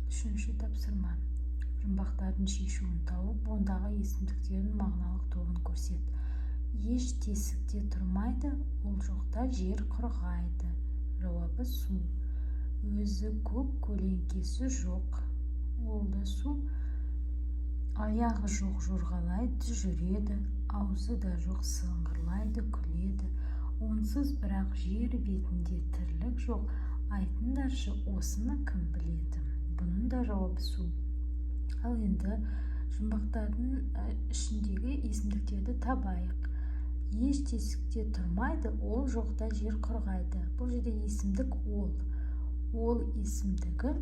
Үшінші тапсырма. Жұмбақтардың шешуін тауып, ондағы есімдіктердің мағыналық тобын көрсет. Еш тесікте тұрмайды, ол жоқта жер құрғайды. Жауабы: су. Өзі көк, көлеңкесі жоқ. Ол да су. Аяғы жоқ, жорғалайды, жүреді, аузы да жоқ, сыңғырлайды, күледі. Онсыз бірақ жер бетінде тірлік жоқ. Айтыңдаршы, осыны кім біледі? Бұның да жауабы су. Ал енді жұмбақтардың ішіндегі есімдіктерді табайық. Еш тесікте тұрмайды, ол жоқта жер құрғайды. Бұл жерде есімдік ол. Ол есімдігі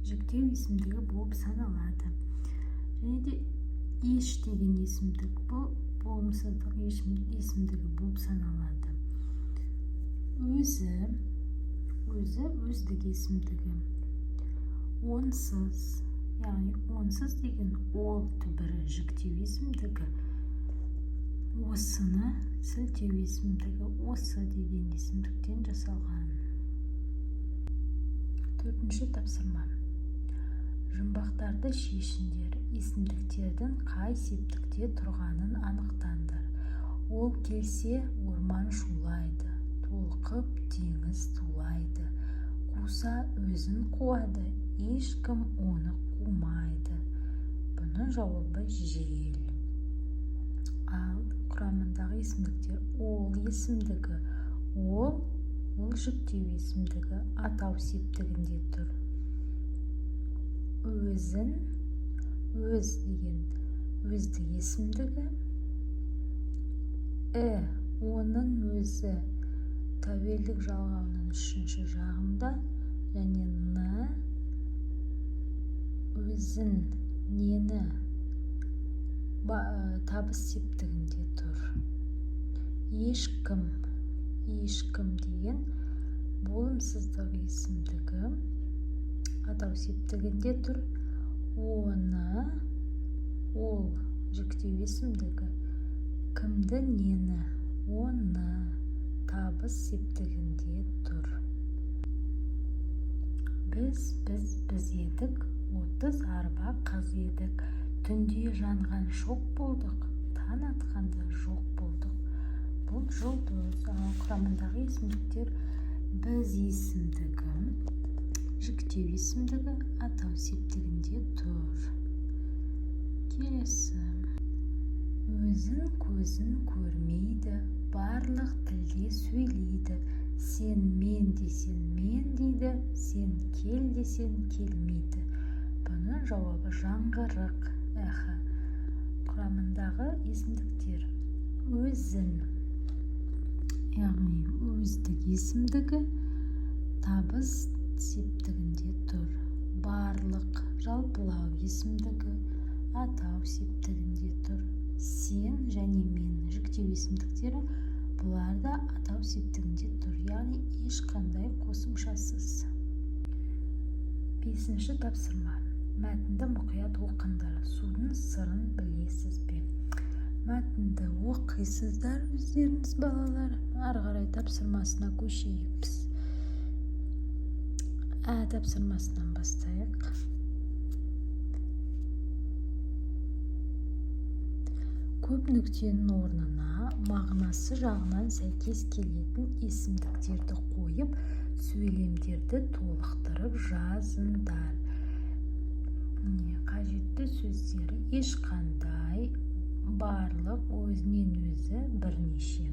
жіктеу есімдігі болып саналады. Және де еш деген есімдік, бұл болымсыздық есімдігі болып саналады. Өзі, өзі өздік есімдігі. Онсыз, яғни онсыз деген ол түбірі жіктеу есімдігі. Осыны сілтеу есімдігі, осы деген есімдіктен жасалған. Төртінші тапсырма. Жұмбақтарды шешіңдер, есімдіктердің қай септікте тұрғанын анықтаңдар. Ол келсе, орман шулайды, толқып теңіз тулайды. Қуса, өзін қуады, ешкім оны қумайды. Бұның жауабы жел. Ал құрамындағы есімдіктер: ол есімдігі, ол жіктеу есімдігі, атау септігінде тұр. Өзін, өз деген өздік есімдігі. Оның өзі тәуелдік жалғауының үшінші жағында, және н өзін, нені табыс септігінде тұр. Ешкім, ешкім деген болымсыздық есімдігі атау септігінде тұр. Оны, ол жіктеу есімдігі. Кімді, нені, оны табыс септігінде тұр. Біз, біз, біз едік, 30 арба қыз едік. Түнде жанған шоқ болдық, таң атқанда жоқ болдық. Бұл жұлдыз. Ал құрамындағы есімдіктер: біз есімдігі, жіктеу есімдігі, атау септігінде тұр. Келесі. Өзін көзін көрмейді, барлық тілде сөйлейді. Сен мен десең мен дейді, сен кел десең келмейді. Бұның жауабы жаңғырық, эхо. Құрамындағы есімдіктер: өзін, яғни өздік есімдігі, табыс септігінде тұр. Барлық жалпылау есімдігі, атау септігінде тұр. Сен және мен жіктеу есімдіктері, бұлар да атау септігінде тұр, яғни ешқандай қосымшасыз. Бесінші тапсырма. Мәтінді мұқият оқыңдар. Судың сырын білесіз бе? Мәтінді оқисыздар өздеріңіз, балалар. Ары қарай тапсырмасына көшейік біз. Ә тапсырмасынан бастайық. Көп нүктенің орнына мағынасы жағынан сәйкес келетін есімдіктерді қойып, сөйлемдерді толықтырып жазыңдар. Қажетті сөздері: ешқандай, барлық, өзінен өзі, бірнеше.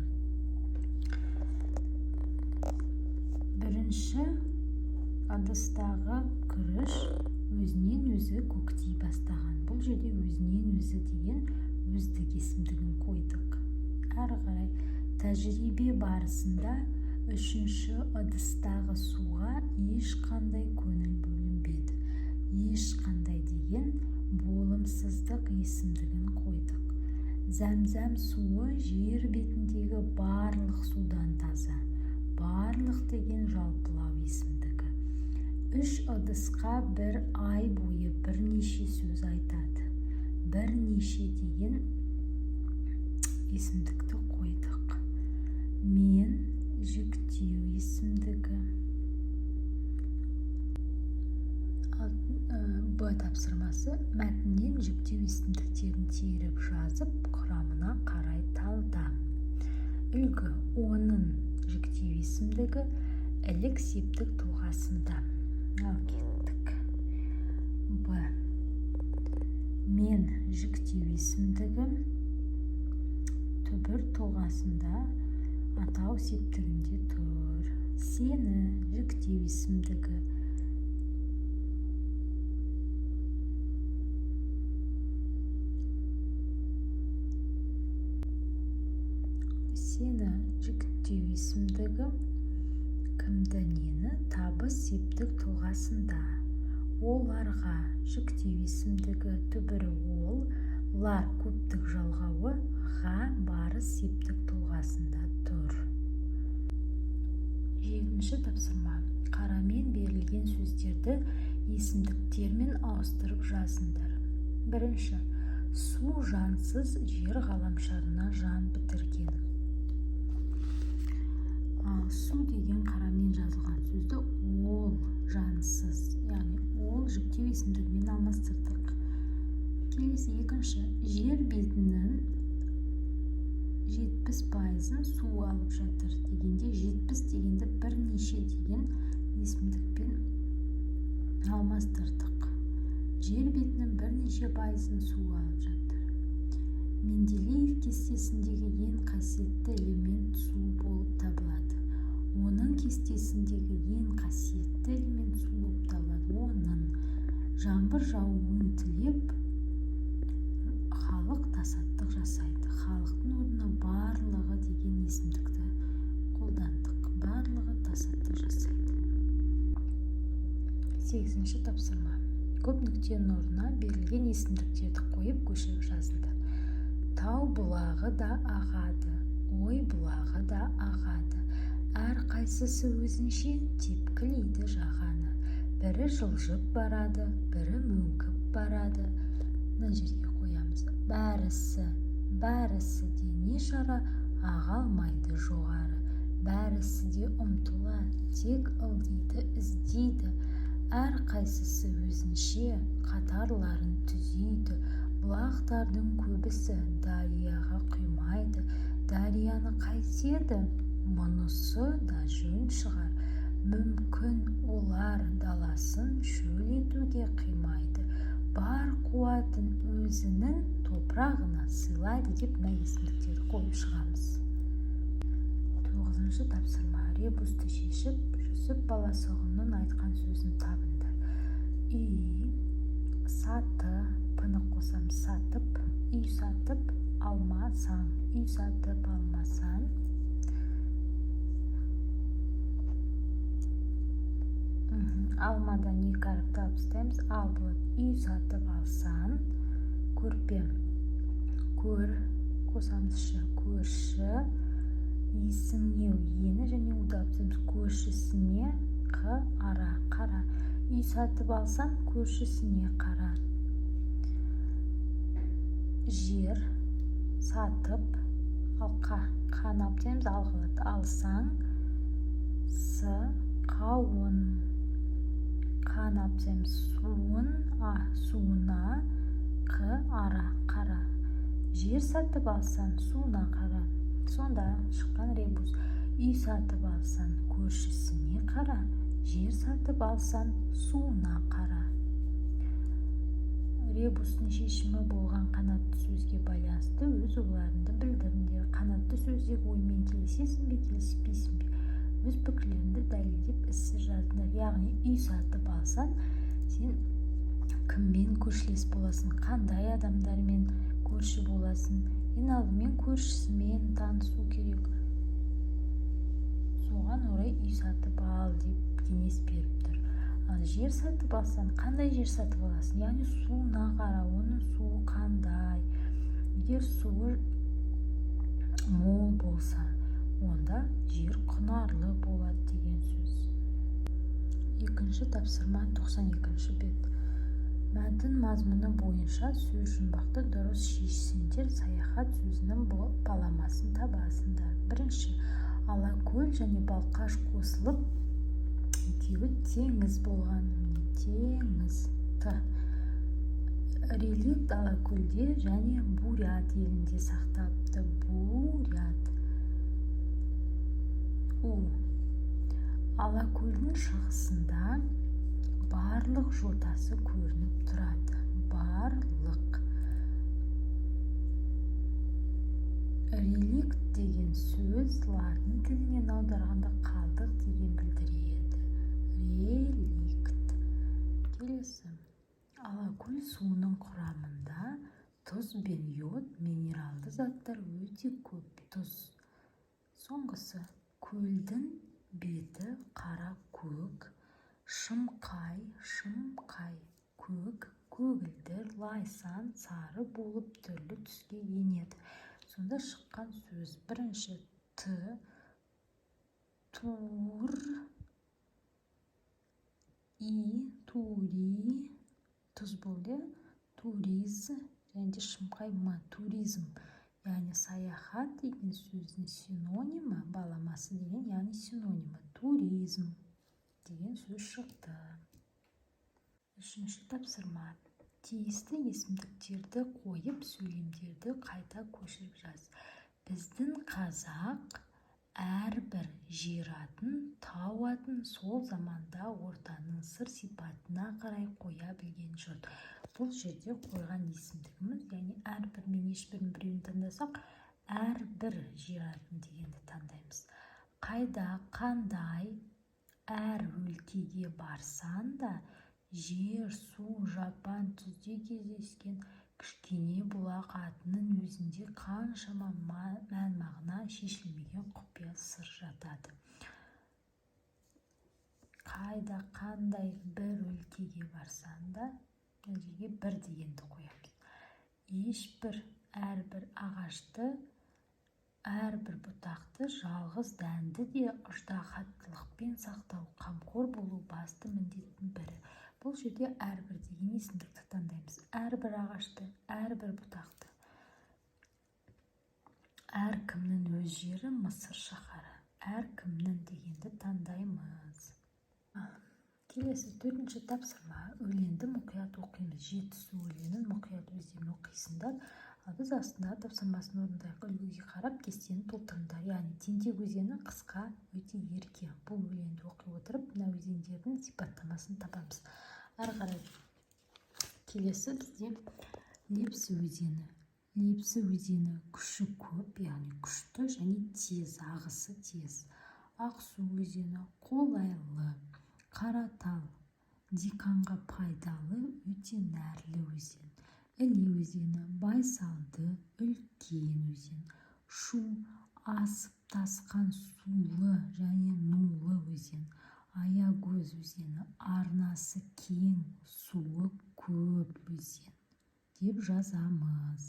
Бірінші ыдыстағы күріш өзінен өзі көктей бастаған. Бұл жерде өзінен өзі деген өздік есімдігін қойдық. Әрі қарай тәжірибе барысында үшінші ыдыстағы суға ешқандай көңіл бөлінбеді. Ешқандай деген болымсыздық есімдігін қойдық. Зәмзәм суы жер бетіндегі барлық судан таза. Барлық деген жалпылау есімдігі. Үш ыдысқа бір ай бойы бірнеше сөз айтады. Бірнеше деген есімдікті қойдық. Мен жіктеу Келесі, мәтіннен жіктеу есімдіктерін теріп жазып, құрамына қарай талда. Үлгі: оның жіктеу есімдігі ілік септік тұлғасында. Ал кеттік. Б. Мен жіктеу есімдігі түбір тұлғасында, атау септігінде тұр. Сені жіктеу есімдігі сені жіктеу есімдігі кімді, нені табыс септік тұлғасында. Оларға жіктеу есімдігі түбірі ол, лар көптік жалғауы, ға барыс септік тұлғасында тұр. Жетінші тапсырма. Қарамен берілген сөздерді есімдіктермен ауыстырып жазыңдар. Бірінші, су жансыз жер ғаламшарына жан бітірген. Ал су деген қарамен жазылған сөзді ол жансыз, яғни ол жіктеу есімдігімен алмастырдық. Келесі, екінші, жер бетінің 70%-ын су алып жатыр дегенде 70 дегенді бірнеше деген есімдікпен алмастырдық. Жер бетінің бірнеше пайызын су алып жатыр. Менделеев кестесіндегі ең қасиетті элемент су болып табылады. Оның кестесіндегі ең қасиетті элемент су болып табылады. Оның жаңбыр жаууын тілеп халық тасаттық жасайды. Халықтың орнына барлығы деген есімдікті қолдандық. Барлығы тасаттық жасайды. Сегізінші тапсырма. Көп нүктенің орнына берілген есімдіктерді қойып көшіріп жазыңдар. Тау бұлағы да ағады, ой бұлағы да ағады. Әрқайсысы өзінше тепкілейді жағаны. Бірі жылжып барады, бірі мөңкіп барады. Мына жерге қоямыз. Бәрісі, бәрісі де не шара, аға алмайды жоғары. Бәрісі де ұмтыла, тек ылдиды іздейді. Әрқайсысы өзінше қатарларын түзейді. Бұлақтардың көбісі дарияға құймайды. Дарияны қайтеді? Мұнысы да жөн шығар. Мүмкін олар даласын шөл етуге қимайды. Бар қуатын өзінің топырағына сыйлайды деп мына есімдіктерді қойып шығамыз. Тоғызыншы тапсырма. Ребусты шешіп, Жүсіп Баласағұнның айтқан сөзін табыңдар. Үй саты, п-ны қосам, сатып, үй сатып алмасаң, үй сатып алмасаң. Алмадан екі әріпті алып тастаймыз, ал болады. Үй сатып алсаң, көрпе, көр, қосамыз шы, көрші, есіңе ені және уды алып тастаймыз, көршісіне қ ара, қара. Үй сатып алсаң, көршісіне қара. Жер сатып, ал қа, қаны алып тастаймыз, ал қалады. Алсаң, с, қауын. Қаны алып тастаймыз, суын, а, суына, қ, ара, қара. Жер сатып алсаң, суына қара. Сонда шыққан ребус. Үй сатып алсаң, көршісіне қара. Жер сатып алсаң, суына қара. Ребустың шешімі болған қанатты сөзге байланысты өз ойларыңды білдіріңдер. Қанатты сөздегі оймен келісесің бе, келіспейсің бе? Өз пікірлеріңді дәлелдеп эссе жазыңдар. Яғни үй сатып алсаң, сен кіммен көршілес боласың, қандай адамдармен көрші боласың? Ең алдымен көршісімен танысу керек. Соған орай үй сатып ал деп кеңес беріп тұр. Ал жер сатып алсаң, қандай жер сатып аласың? Яғни суына қара, оның суы қандай? Егер суы мол болса, онда жер құнарлы болады деген сөз. Екінші тапсырма, 92-ші бет. Мәтін мазмұны бойынша сөз жұмбақты дұрыс шешсеңдер, саяхат сөзінің баламасын табасыңдар. Бірінші, Алакөл және Балқаш қосылып, екеуі теңіз болған. Міне, теңіз, т. Реликт Алакөлде және Бурят елінде сақталыпты. Бурят. У. Алакөлдің шығысында Барлық жотасы көрініп тұрады. Барлық. Реликт деген сөз латын тілінен аударғанда қалдық деген білдіреді. Реликт. Келесі. Алакөл суының құрамында тұз бен йод, минералды заттар өте көп. Тұз. Соңғысы. Көлдің беті қара көк, шымқай, шымқай, көк, көгілдір, лайсан, сары болып түрлі түске енеді. Сонда шыққан сөз бірінші т, тур, и, тури, тұз болды, туриз, және де шымқай м, туризм, яғни саяхат деген сөздің синонимі, баламасы деген, яғни синонимі туризм деген сөз шықты. Үшінші тапсырма. Тиісті есімдіктерді қойып, сөйлемдерді қайта көшіріп жаз. Біздің қазақ әрбір жер атын, тау атын сол заманда ортаның сыр-сипатына қарай қоя білген жұрт. Бұл жерде қойған есімдігіміз, яғни әрбір мен ешбірін біреуін таңдасақ, әрбір жер атын дегенді таңдаймыз. Қайда, қандай, әр өлкеге барсаң да, жер, су, жапан түзде кездескен кішкене бұлақ атының өзінде қаншама мән-мағына, шешілмеген құпия сыр жатады. Қайда, қандай, бір өлкеге барсаң да, мына жерге бір дегенді қоямыз. Ешбір, әрбір ағашты, әрбір бұтақты, жалғыз дәнді де ыждаһаттылықпен сақтау, қамқор болу басты міндеттің бірі. Бұл жерде әрбір деген есімдікті таңдаймыз. Әрбір ағашты, әрбір бұтақты. Әркімнің өз жері Мысыр шаһары. Әркімнің дегенді таңдаймыз. Келесі төртінші тапсырма. Өлеңді мұқият оқимыз. Жетісу өлеңін мұқият өздерің оқисыңдар. Ал біз астындағы тапсырмасын орындайық. Үлгіге қарап кестені толтырыңдар. Яғни Тентек өзені қысқа, өте ерке. Бұл өлеңді оқи отырып, мына өзендердің сипаттамасын табамыз. Әрі қарай келесі бізде Лепсі өзені. Лепсі өзені күші көп, яғни күшті және тез, ағысы тез. Ақсу өзені қолайлы. Қаратал диқанға пайдалы, өте нәрлі өзен. Іле өзені байсалды, үлкен өзен. Шу асып-тасқан сулы және нулы өзен. Аягөз өзені арнасы кең, суы көп өзен деп жазамыз.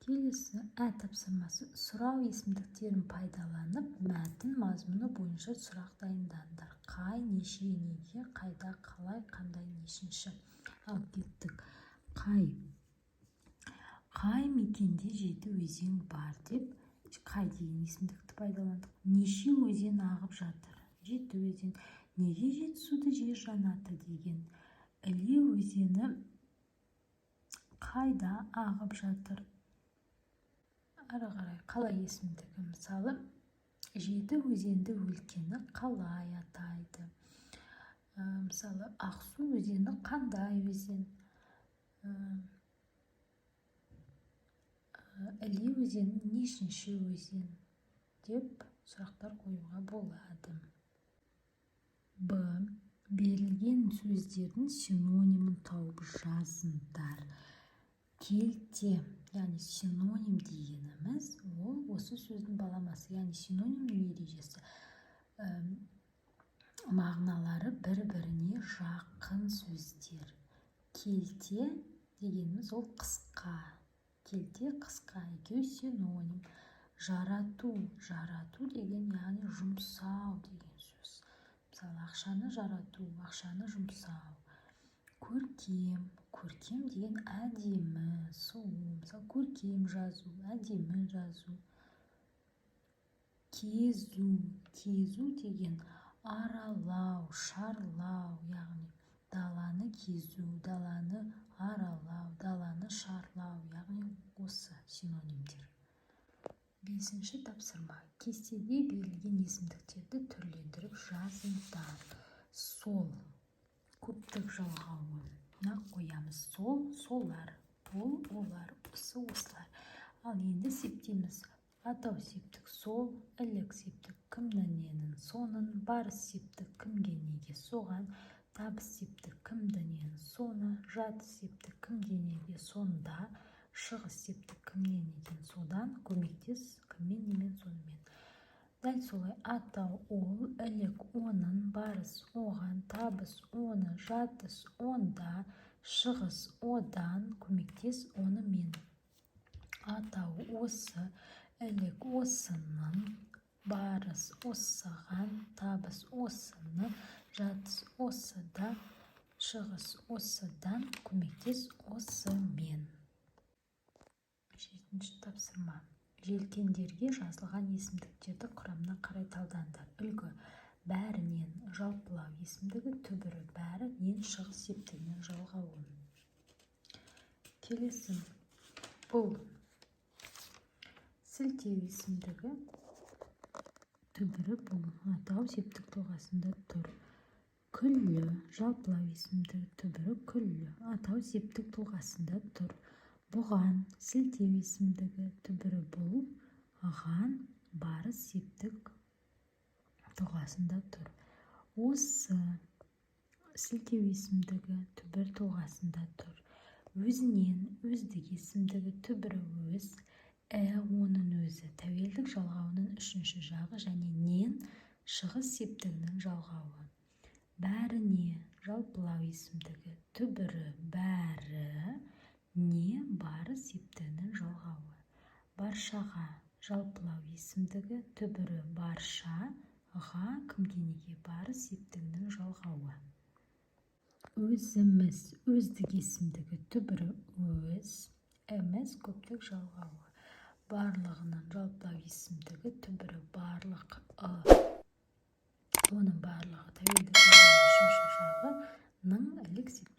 Келесі ә тапсырмасы. Сұрау есімдіктерін пайдаланып, мәтін мазмұны бойынша сұрақ дайындаңдар. Қай, неше, неге, қайда, қалай, қандай, нешінші. Ал кеттік. Қай. Қай мекенде жеті өзен бар деп қай деген есімдікті пайдаландық. Неше өзен ағып жатыр? Жеті өзен. Неге Жетісуды жер жаннаты деген? Іле өзені қайда ағып жатыр? Ары қарай қалай есімдігі, мысалы, жеті өзенді өлкені қалай атайды? Мысалы, Ақсу өзені қандай өзен? Іле өзені нешінші өзен деп сұрақтар қоюға болады. Б. Берілген сөздердің синонимін тауып жазыңдар. Келте, яғни синоним дегеніміз ол осы сөздің баламасы, яғни синонимнің ережесі мағыналары бір-біріне жақын сөздер. Келте дегеніміз ол қысқа. Келте, қысқа, екеуі синоним. Жарату, жарату деген яғни жұмсау деген сөз. Мысалы, ақшаны жарату, ақшаны жұмсау. Көркем, көркем деген әдемі, сұлу. Мысалы, көркем жазу, әдемі жазу. Кезу, кезу деген аралау, шарлау, яғни Даланы кезу, даланы аралау, даланы шарлау, яғни осы синонимдер. Бесінші тапсырма. Кестеде берілген есімдіктерді түрлендіріп жазыңдар. Сол көптік жалғауына қоямыз: сол, солар, ол, олар, осы, осылар. Ал енді септейміз. Атау септік сол, ілік септік кімнің, ненің, соның, барыс септік кімге, неге, соған, табыс септік кімді, нені, соны, жатыс септік кімде, неде, сонда, шығыс септік кімнен, неден, содан, көмектес кіммен, немен, сонымен. Дәл солай атау ол, ілік оның, барыс оған, табыс оны, жатыс онда, шығыс одан, көмектес онымен. Атау осы, ілік осының, барыс осыған, табыс осыны, жатыс осыда, шығыс осыдан, көмектес осымен. Жетінші тапсырма. Желкендерге жазылған есімдіктерді құрамына қарай талдаңдар. Үлгі: бәрінен жалпылау есімдігі, түбірі бәрі, нен шығыс септігінің жалғауы. Келесі бұл сілтеу есімдігі, түбірі бұл, атау септік тұлғасында тұр. Күллі жалпылау есімдігі, түбірі күллі, атау септік тұлғасында тұр. Бұған сілтеу есімдігі, түбірі бұл, ған барыс септік тұлғасында тұр. Осы сілтеу есімдігі, түбір тұлғасында тұр. Өзінен өздік есімдігі, түбірі өз, оның өзі тәуелдік жалғауының үшінші жағы және нен шығыс септігінің жалғауы. Бәріне жалпылау есімдігі, түбірі бәрі, не барыс септігінің жалғауы. Баршаға жалпылау есімдігі, түбірі барша, ға кімге, неге барыс септігінің жалғауы. Өзіміз өздік есімдігі, түбірі өз, іміз көптік жалғауы. Барлығының жалпылау есімдігі, түбірі барлық, ы оның барлығы тәуелдік жалғауының үшінші жағы, ның ілік септігінің